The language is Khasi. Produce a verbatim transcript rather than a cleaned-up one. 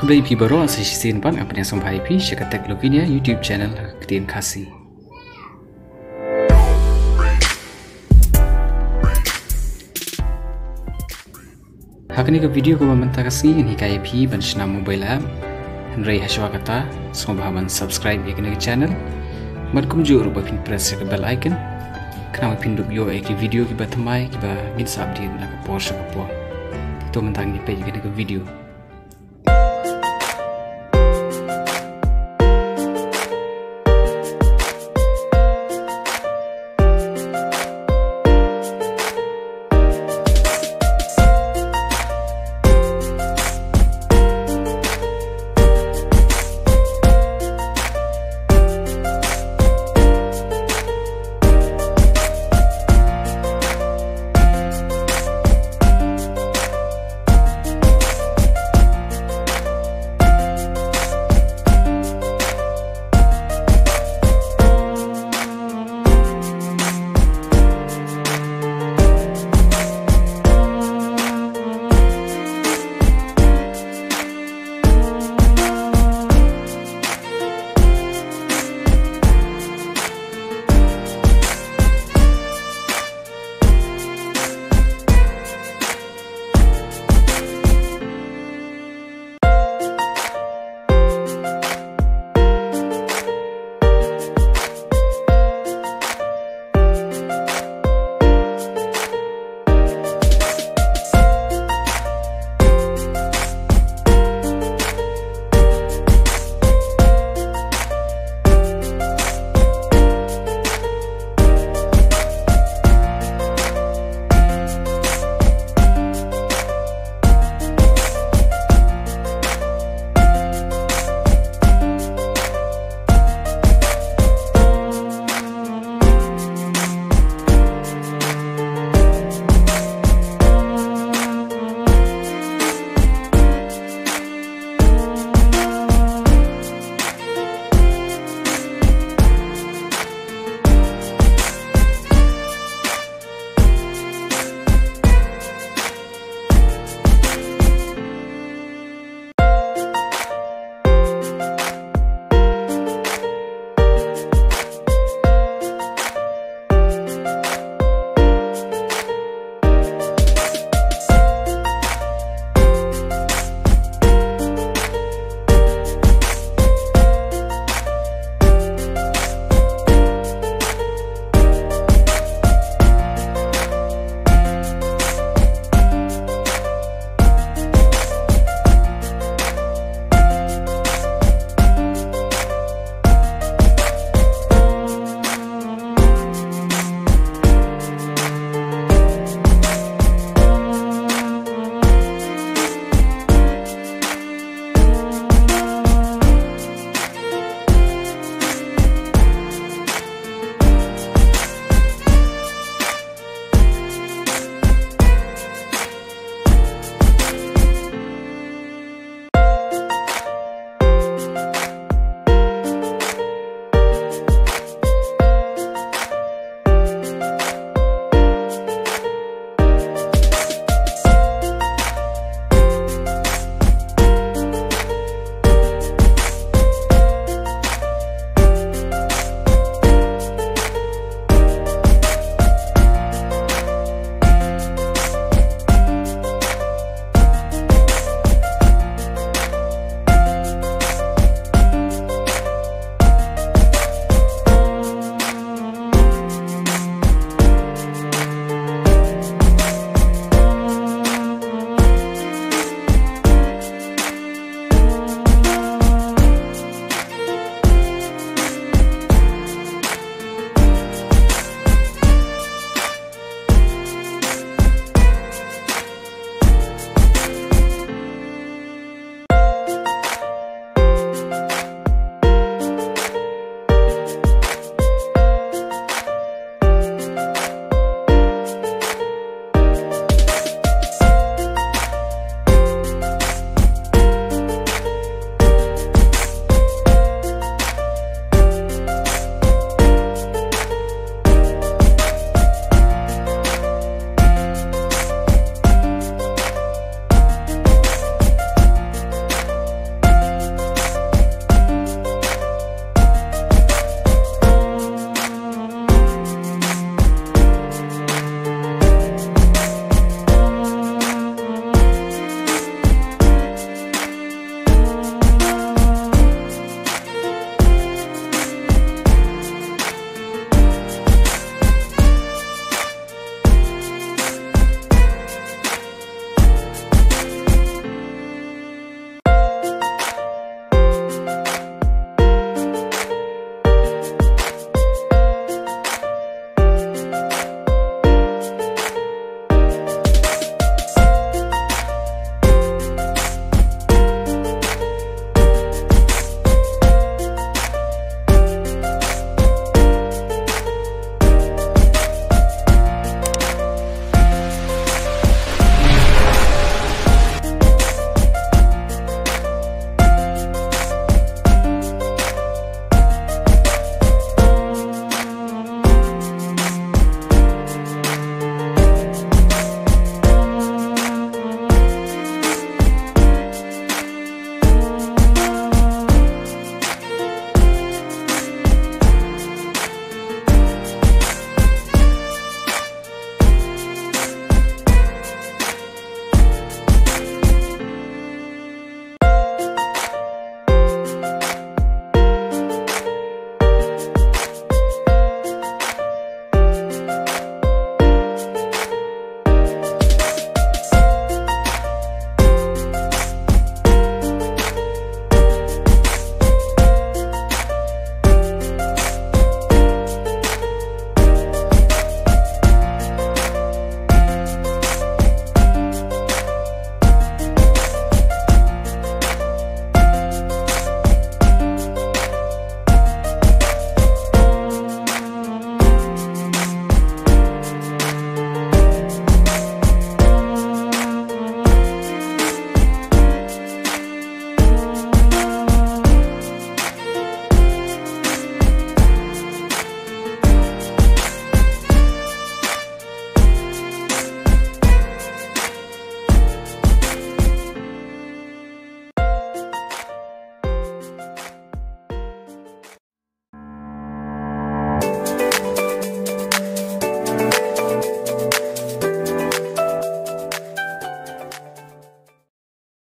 Khublei phi baroh sa shisien pat, nga pdiang sngewbha ïa phi sha ka Tech Lovinia YouTube channel ha ka ktien Khasi. Ha kane ka video kaba mynta ka sngi ngan hikai ïa phi ban shna mobile app. Hynrei ha shuwa kata, sngewbha ban subscribe ïa kane ka channel. Bad kumjuh ruh ba phin press ïa ka bell icon, khnang ba phin dup ïoh ïa ki video kiba thymmai kiba ngin sa update na ka por sha ka por. To mynta ngin peit ïa kane ka video.